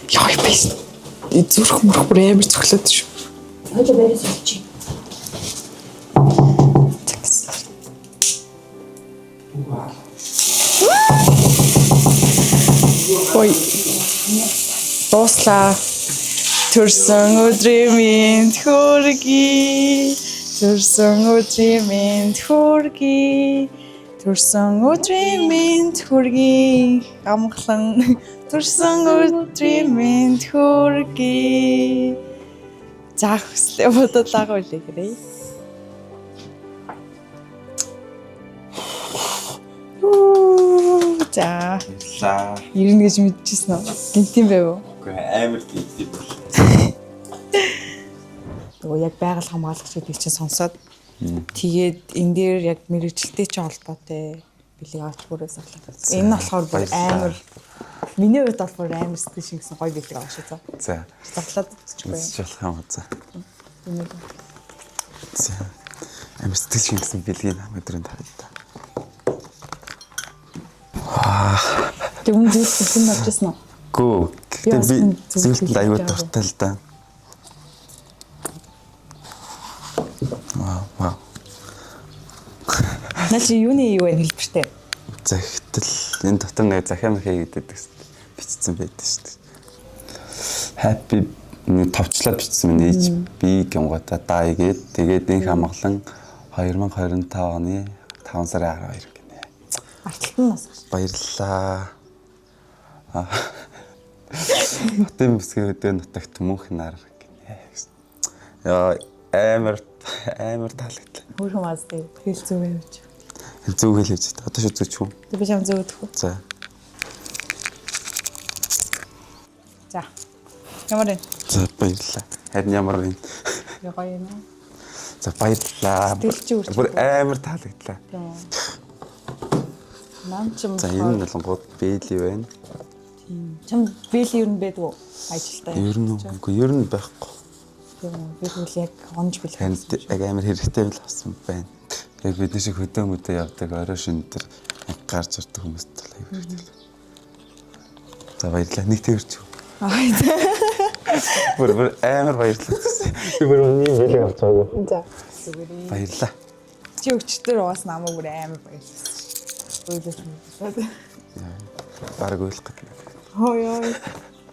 Яа биш. Зүрх мөрөх бүр амар цоглоод шүү. Хоёул бариас болчих. Ой. Дууслаа. Төрсөн өдрийн мэнд хүргэе. Төрсөн өдрийн мэнд хүргэе. Төрсөн өдрийн мэнд хүргэе. Амгалан төрсөн өдрийн мэнд хүргэе. За хүслээ бодлоо үлээгээрэй. За Лаа. ирнэ гэж мэдчихсэн үү? Гинтийн байв уу? Үгүй амар гинт юм. Нөгөө яг байгаль хамгаалагч гэдгийг чинь сонсоод тэгээд энэ дээр яг мэрэгчлээ чинь холбоотой бэлэг авч бүрээ сахлаа. Энэ нь болохоор бүр Баярлалаа. амар миний хувьд бол бүр амар сэтгэл шингэсэн гоё бэлэг авах шүү. За. Заглаад үзчихгүй. Үзэж болох юм уу за. Энийг За. Амар сэтгэл шингэсэн бэлгийг өдрийн тарая та. Тэг үн зүйл хүн авчихсан уу? Гүү. Гэхдээ бас би хүн зүйлт зүйлд аюу бэлэг дуртай л да. Вау, вау. Наа чи юуны юу вэ хэлбэртэй? Захидал энэ дотор нэг захиа махаа гэдэг бичсэн байдаг шүү дээ. Happy нэг товчлоод бичсэн мэн HB гингуудаа дай гээд тэгээд инх амгалан 2025 оны 5 сарын 12 гинэ. Арталт нь бас гарч. Баярлалаа. Аа. Хотын бүсгүй өдөө нутагт мөнх нар гинэ. Яа амар амар таалагдлаа. Хөөрхөн маз дээ. Хэл зүг явж. Зүг хэл хийж та. Одоо шүү зүг үү? Тэг би чам зүг өгөх үү? За. За. Ямар вэ? За баярлалаа. Харин ямар вэ? Гоё юм аа. За баярлалаа. Сэтгэл чи үржих Бүр амар таалагдлаа. Тийм үү. Нам ч юм За энэ нь болонгууд бэли байна. Чам бэли ер нь байдгүй уу? Ажилтаа. Ер нь үгүй ер нь байхгүй. Тийм үү. Би тэгвэл яг онж бэлэх. Харин яг амар хэрэгтэй л авсан байна. Яг бидний шиг хөдөө мөдөө явдаг орой шөнө төр яг гарч ирдэг хүмүүст бол аюу хэрэгтэй. За баярлалаа. Нэг тэрч. Аа за. Бүр бүр амар баярлалаа. Би бүр миний бэлэг авч байгаагүй. За. Зүгээрээ. Баярлалаа. Чи өчтөр уус намайг бүр амар баярласан. Уйлаж мэлээ. Бараг уйлах гэдэг. Хой ой.